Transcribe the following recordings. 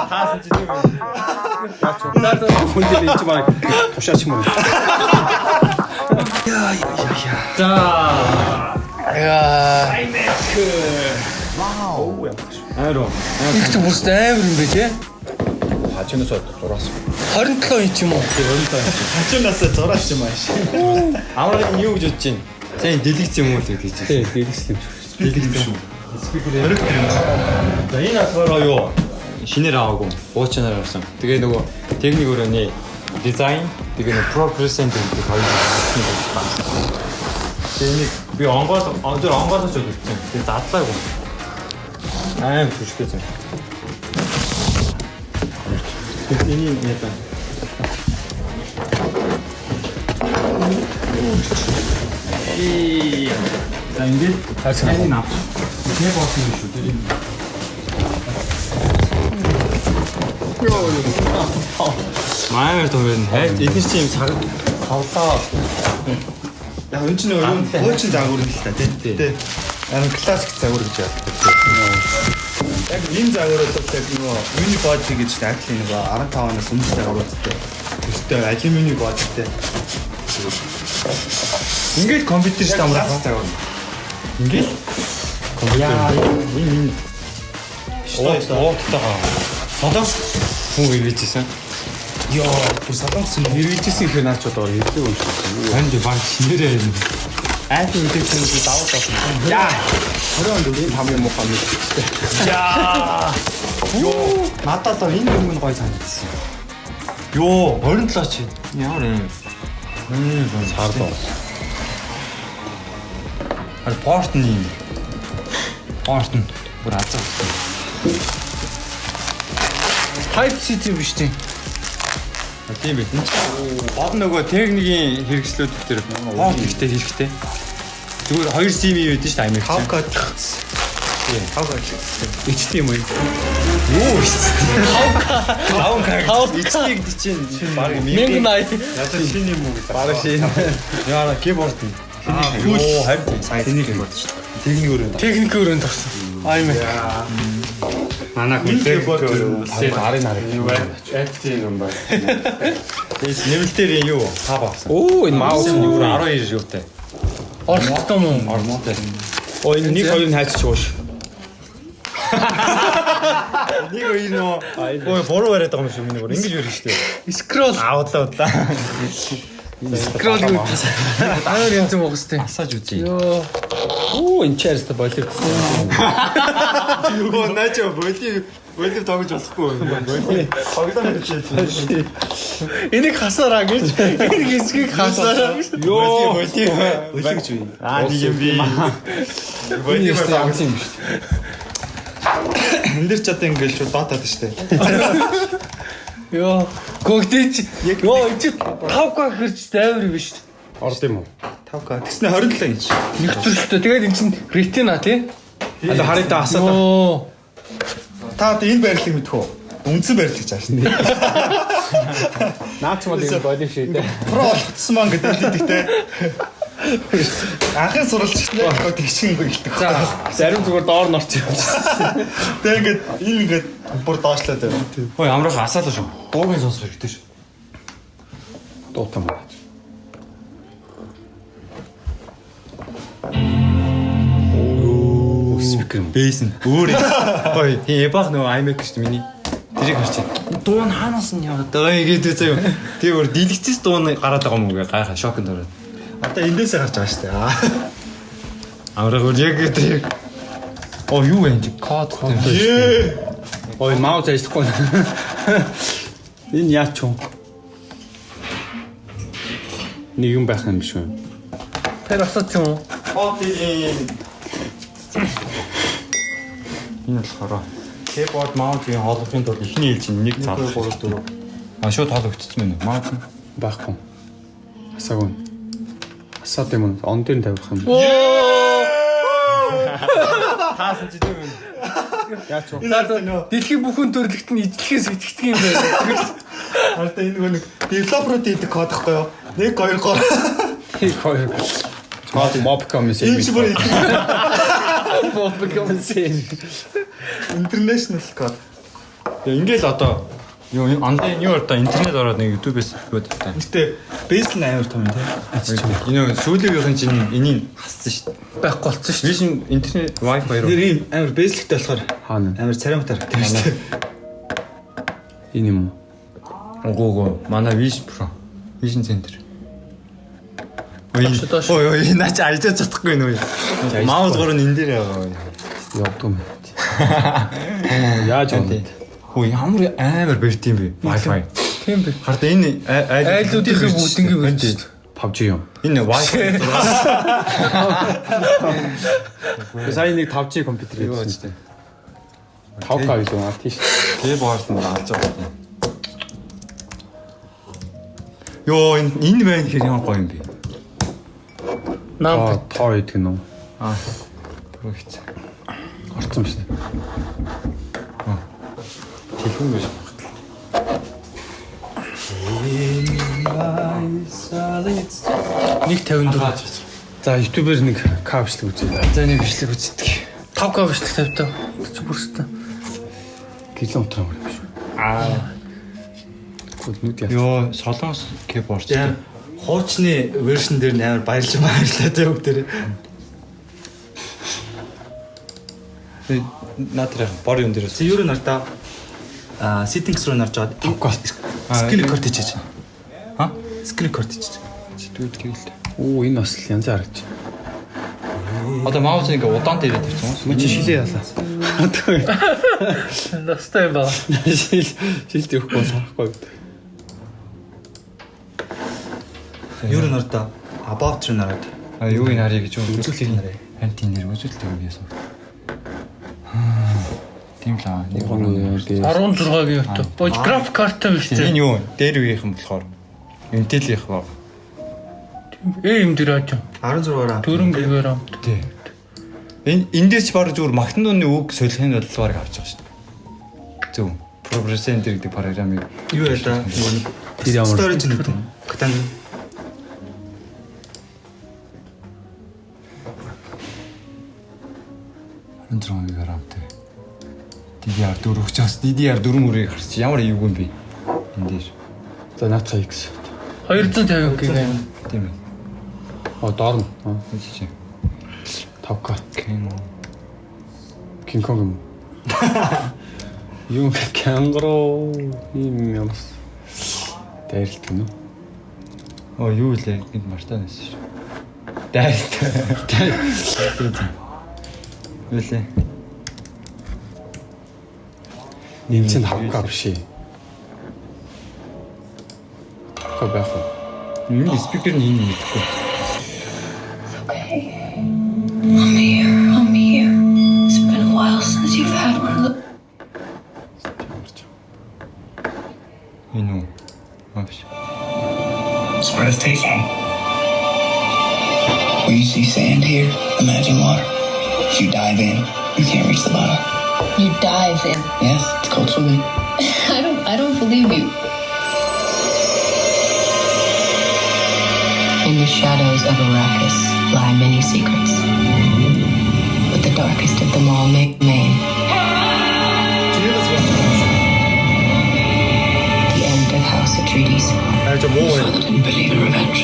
Таасан чи тийм юм. Хүн дээр энэ чи баг тушаач юм уу? За. Яа. Айруу. Их ч бүрс амар юм бэ те. Хажуунаас зураас. 27 инч юм уу? Хажуунаас зураас юм ааш. Амраг нь юу гэж бодож байна? За энэ дэлгэц юм уу л гэж хэлж Тий, дэлгэц юм шиг. Дэлгэц юм. Спикер юм. За энэ болохоор юу? Шинээр аваагүй. Хуучнаар авсан. Тэгээ нөгөө техник өрөөний дизайн, тэгээ нөгөө Pro Present гэдэг хоёр юм байна. Тэгээ энийг би онгоол зөв онгоолж өгсөн. Тэгээ задлаагүй. Аим хүчтэй юм. Тэгээ энийг яа. За ингээд харин авч. Нэг болсон юм шүү дээ. Маяр төвөн хайж эдгээр чи юм цаг савлаа. Яг энэ чинь өөрөө хуучин загвар юм л та тий. Тий. Амар классик загвар гэж ярьдаг. Яг энэ загвар бол яг нөгөө unibody гэж Apple-ийн нөгөө 15 оноос өмнө загваруудтай. Төстэй алюминий bodyтэй. Ингээд компьютер шүү дээ Амар амрах. загвар. Ингээд компьютер. Энэ энэ ууттайгаа. Солонгос хүн ирээжсэн. Йоо, бүр солонгос юм. Хэрэгжсэн ихээр наач одоо хэвлээ юм шиг. Танд баг шинээрээ юм. Apple үлдээсэн чинь давуу тал. Яа. 20 онд энэ хамгийн муухай мэдчихтэй. Яа. Йоо, надад л энэ юм нь гой санагдсан. Йоо, 27 чи. Ямар юм. Сардаа. Харин порт нь юм. Порт нь бүр азаа. Type C тийм биш тийм. А тийм байх. Энд чинь гол нөгөө техникийн хэрэгслүүд дээр порт ихтэй хэрэгтэй. Зүгээр 2 SIM юм байдаг шүү дээ Америкт. 5K. 5K. HD юм уу? Юу шүү дээ. 5K. 5K. HD гэдэг чинь баг 1080. Ядаж шинэ юм уу гэж. Бараг шинэ. Яа, keyboard нь. Йоо, харин Тэнийг keyboard шүү дээ. Техник өрөөнд. Техник өрөөнд авсан. iMac. Манай хүн Энэ keyboard өрөө. Тэгээд арын нарыг. Юу вэ? HD юм байна. Тэгээс нэмэлтээр юу? Хаб авсан. Оо энэ маус нь юу? 12 юутай. Оролцсон юм уу? Ормоотой. Оо энэ нэг хоёрыг хайчих ууш. Нэг хоёр нөө. Ой, буруу бариад байгаа юм шиг миний бүр ингэж барих шүү дээ. Scroll. Авдлаа удлаа. Scroll гэдэг. Амар янз юм угс тийм. Асааж үзье. Йоо. Оо энэ ч арьстай болигдсон. Юу наач боли боли тоглож болохгүй юм байна. Боли тоглоом гэж хэлсэн. Энийг хасаараа гэж. Энэ хэсгийг хасаараа гэж. Йоо боли Боли гэж юу юм? Аа нэг юм би. Энэ ястаа ямц юм шүү дээ. Энд дэр ч одоо ингээл шууд дотоод шүү дээ. Йоо. Гогдэж. Йоо, энэ чи 5K хэрч амар юм биш. Орд юм уу? 5K. Тэгснэ 27 инч. Нэгтрэлтэй. Тэгээд эн чинь Retina тий. Алаа харъя да асаалаа. Йоо. Та одоо энэ байрлалыг мэдэх үү? Үндсэн байрлал гэж ааш. Наач мал юм болив шүү дээ. Про олгдсон маа гэдэг хэлдэг те. Анхын сурвалжлагч нэр тэгшин гэлдэг. За. Зарим зүгээр доор нь орчих юм. Тэгээ ингээд энэ ингээд бүр доошлоод байна. Ой амрах асаалаа шүү. Дуугийн сонсох хэрэгтэй шүү. Дуутан байна. Оо спикер юм. Бейс нь өөр юм. Ой, тийм эбах нөгөө iMac шүү дээ миний. Тэрийг харч байна. Дуу нь хаанаас нь яваад байгаа юм гэдэг заяа. Тэгээ бүр дэлгэцээс дуу нь гараад байгаа юм уу гэ гайхаа шоконд ороод. Одоо эндээсээ гарч байгаа шүү дээ. Аа. Амрах бүр яг гэдэг. Оо юу вэ энэ код юм. Ее. Ой маус ажиллахгүй. Энэ яач юм? Нэг юм байх юм биш үү? Тэр асууц юм уу? Кодын энэ болохоор keyboard mouse-ийн холбохын тулд эхний ээлжинд нэг 1 зав. 2 3 4. А шууд холбогдсон байна уу? Mouse нь Байхгүй. Асаагүй. Асаад юм уу? Он дээр нь тавих юм. таасан чи тийм юм. Яач вэ? Энэ одоо нөө Дэлхийн бүхэн төрлөخت нь ижлэхээс итгэдэг юм байна. одоо энэ нөгөө нэг девелоперууд хийдэг код гэхгүй юу? 1 2 3. Нэг хоёр. Код Mobcom Энэ чи бүр юм. Mobcom. International call. Тэгээ ингээл одоо юу онлайн юу одоо интернет ороод нэг YouTube-ээс юу гэдэг. Гэтэ бейс нь амар том юм тий. Энэ сүүлийнх нь чинь энийг хассан шүү дээ. Байхгүй болцсон шүү. Vision интернет Wi-Fi руу. Нэр ийм амар бейслэгтэй болохоор Хаана? амар царай мутар тийм шүү дээ. Энэ юм уу? Үгүй үгүй. Манай Vision Pro. Vision Center. Ой доош. ой ой наа чи ажиллаж чадахгүй нүү. Маус гурав нь энэ дээр байгаа. Явдгүй юм. Яаж явна? Хөө ямар амар барьт юм бэ? Wi-Fi. Тийм бэ. Харин энэ Айлуудынхын бүгднийг барьж шүү. PUBG юм. Энэ Wi-Fi Би сая нэг 5G компьютер юу хийсэн. гэж 5K юу аа тийш. Keyboard нь алж байгаа юм. Йоо энэ энэ байна гэхээр ямар гоё юм бэ? Нам Аа тоо идэх нь үү? Аа. Түрүү хийцэн. Орцсон шүү дээ. Телефон биш. Нэг 54. За YouTube-ээр нэг К бичлэг үзье. За нэг бичлэг үздэг. 5К бичлэг тавьтаа. Чи бүрстэ. Гэлэн утраа юм шүү. Аа. Гол нүд яа. Йоо солонгос keyboard. Тийм. Хуучны вершн дээр нь амар баярлж баярлаа тий бүгдээр. Наад тэр бор юм дээрээс. Чи юу нартаа а settings руу нарж аваад 5К. Screen record хийчихэж. Ха? Screen record хийчихэж. Тэгвэл тэгэл. Оо энэ бас л янз харагдаж. Одоо маус ингээ удаан дээр тавьсан уу? Мөн чи шилээ ялаа. Настай юм байна. Шил шилд явахгүй сарахгүй. Юу нартаа about руу нараад А юу ин харъя гэж үү? үзүүлэлтийг нараа. Харин тийм нэр үзүүлэлт өгье яасан. Тийм л аа. Нэг гурван. 16-гийн өтө. Бож график карта биш Энэ үү? юу? Дээр үеийнхэн болохоор Intel-ийнх баг. Э юм дээр ааж. 16-аараа 4 ГБ RAM. Тий. Энэ эндээс ч баг зүгээр магтан дууны үг солихын тулд баг авч байгаа шүү дээ. Зөв. Progress Center гэдэг програмыг юу ялаа нөгөө нэг Тэр ямар- storage нэг юм. Гатан 16 ГБ RAM-тай. DDR4 өгч бас DDR4 мөрийг харч ямар эвгүй юм бэ? Энэ дээр. За наадхаа X. 250 ГБ. Тийм ээ. Оо доор нь. Үзье. 5К. Кино. Кинг Конг юм. Юу кенгуру юм ямас. Дайралт гэнэ үү? Оо юу лээ? Энд мартаа нэсэн шүү. Дайралт. Юу лээ? Нэмсэн 5К биш ээ. 5К байх уу? Миний спикер нь энэ мэдэхгүй. Okay. I'm here. I'm here. It's been a while since you've had one of the. Ямар ч. Энэ үү? Аа биш. It's breathtaking. When you see sand here, imagine water. If you dive in, you can't reach the bottom. You dive in. Yes, it's called swimming. I don't believe you. In the shadows of Arrakis lie many secrets. But the darkest of them all may remain. The end of House Atreides. арай жоо муу My байна. father didn't believe in revenge.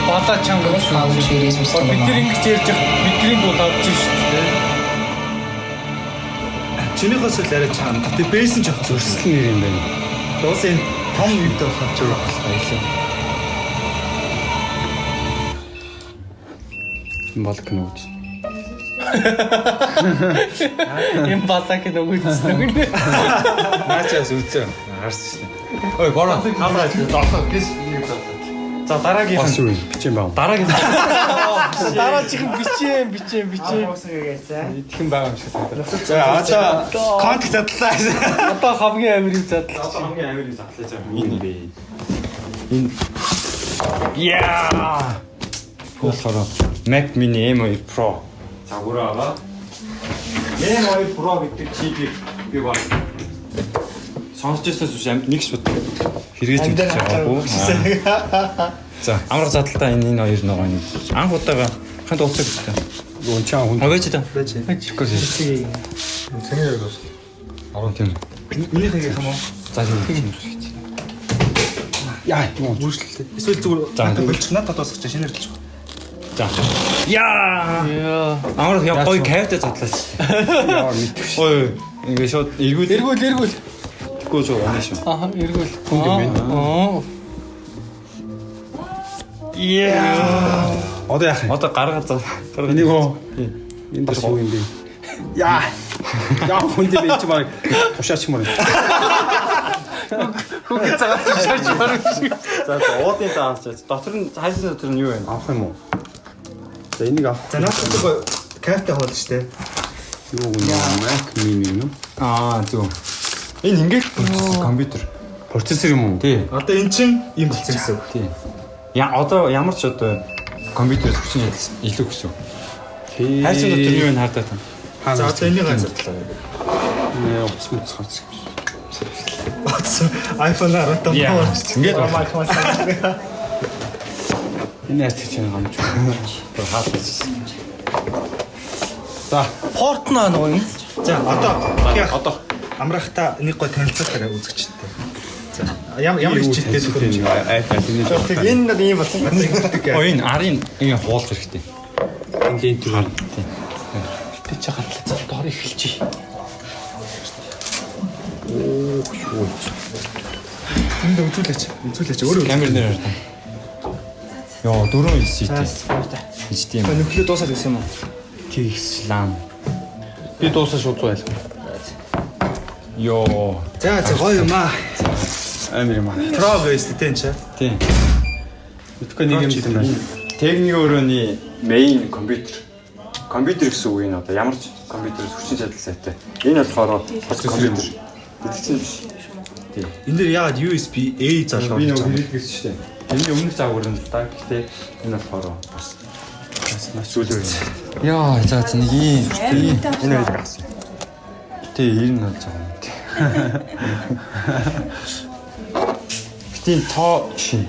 Бала чанга If шүү. all Atreides were still Бид нар alive. ингэж ярьж явах бидний дунд авч шүү дээ. Чинийхээс л арай чам. Гэтэ бейс нь жоох зөрсөл. Өрсөлдөн нэр юм байна. Дуус энэ том юутай болохоор ч баялаа. Энэ бол кино гэж. Юм балаа кино үзсэн үг нэ. Наачаас үзсэн. Харсан шүү дээ. Ой, бороо. Хамраа зоосоо гэс нэг зоосоо. За дараагийнх Бас нь юу юм? Бичэн байгаа. дараагийн Дараачих нь бичээн бичээн бичээн. Идэхэн байгаа юм шиг санагдав. За одоо контакт задлаа. Одоо хамгийн амар юм задлаа. хамгийн амар юм задлаа заа. Энэ бэ. Энэ Яа. болохоор Mac Mini M2 Pro загвараа аваа. M2 Pro гэдэг чипийг би баг сонсч ирсэнээс биш амьд нэг шууд хэрэгэж үзэж байгаагүй. За, амрах задлалтаа энэ хоёр нөгөө нэг анх удаага ханд ууцаг гэсэн. Юу чаа хүн. Агаач та. Байж. Чикос. Саний яг бас. Арон тийм. Миний хийх юм уу? За тийм хийж. Яа, юм. Бүрчлээ. Эсвэл зүгээр надад болчих надад дуусгах чинь шинээр хэлчих. За. Яа. Яа. Амар яг гоё кайфтай задлаач. Яа, мэдэх шүү. Ой, ингээ шууд эргүүл Эргүүл эргүүл. эргүүл шууд оноо шүү. Аха, эргүүл. Хүн юм байна. Аа. Яа. Одоо яах юм? Одоо гаргаад за. Гаргаад. Энийг хоо. Энэ бас юу юм бэ? Яа. Яа, хүн дээр энэ чи баг тушаач юм уу? Хүүхэд цагаат шарж бараг шиг. За за уудын даалч. Дотор нь хайсан дотор нь юу вэ? Авах юм уу? За энийг авах. За надад гоё кайфтай хоол штэ. Юу гэнэ? Mac Mini юм уу? Аа зөв. Энэ ингээд процессор компьютер. Процессор юм уу? Тий. Одоо эн чин ийм болсон гэсэн үг. Тий. Я одоо ямар ч одоо компьютерээс хүчин чадал илүү гэсэн. үг. Тий. Хайрцаг дотор нь юу вэ хардаа та. За одоо энийг ганцаардлаа. Нэ утас мутас гарч ирсэн. iPhone 15 Яа. Pro. Ингээд Ингээд Энэ хайрцаг чинь гамж. хаалгач. За, Порт наа нөгөө юм. За одоо яах одоо амрахта нэг гой танилцуултаарай үзэгчтэй. За ямар ямар хичээлтэй нөхөр юм. айл айл энэ Тэг энэ надад ийм болсон. Оо энэ арын ингэ хуулах хэрэгтэй. лент юу? Тий. Тэ чи гантлаа за доор эхэлчихье. Юу вэ? Энд үзүүлээч. Үзүүлээч өөрөө. Камер нэр хараа. Йоо, дөрөв SCT. HD юм. Нөхлөө дуусаад байсан юм уу? TX LAN. Би дуусаа шууд зүү айл. Йоо. За за гоё юм аа. Амар юм аа. Pro гэвээс тэ энэ чи. Тий. Мэдхгүй нэг юм юм байна. Техник өрөөний main компьютер. Компьютер гэсэн үг энэ одоо ямар ч компьютерээс хүчин чадал сайтай. Энэ болохоор бас компьютер. Гэдэг чинь биш. Тий. Энэ дээр яагаад USB A залгаа Би болж нөгөө байгаа юм? хэрэглэх гэсэн шүү дээ. Тэрний өмнөх загвар нь л да. Гэхдээ энэ болохоор бас сүүлээр юм. Яа, за за нэг юм. Энэ хоёрыг авсан. Тий, ер нь бол жоо юм. Гэтийн тоо шин.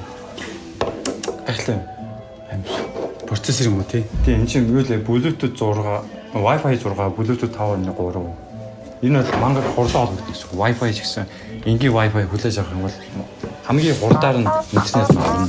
Гайхалтай юм. Процессор юм уу тий? Тий, энэ чинь юу лээ Bluetooth 6, Wi-Fi 6, Bluetooth 5.3. Энэ бол мангар хурдан холбогдох гэсэн. үг. Wi-Fi ч гэсэн энгийн Wi-Fi хүлээж авах юм бол хамгийн хурдаар нь интернет орно.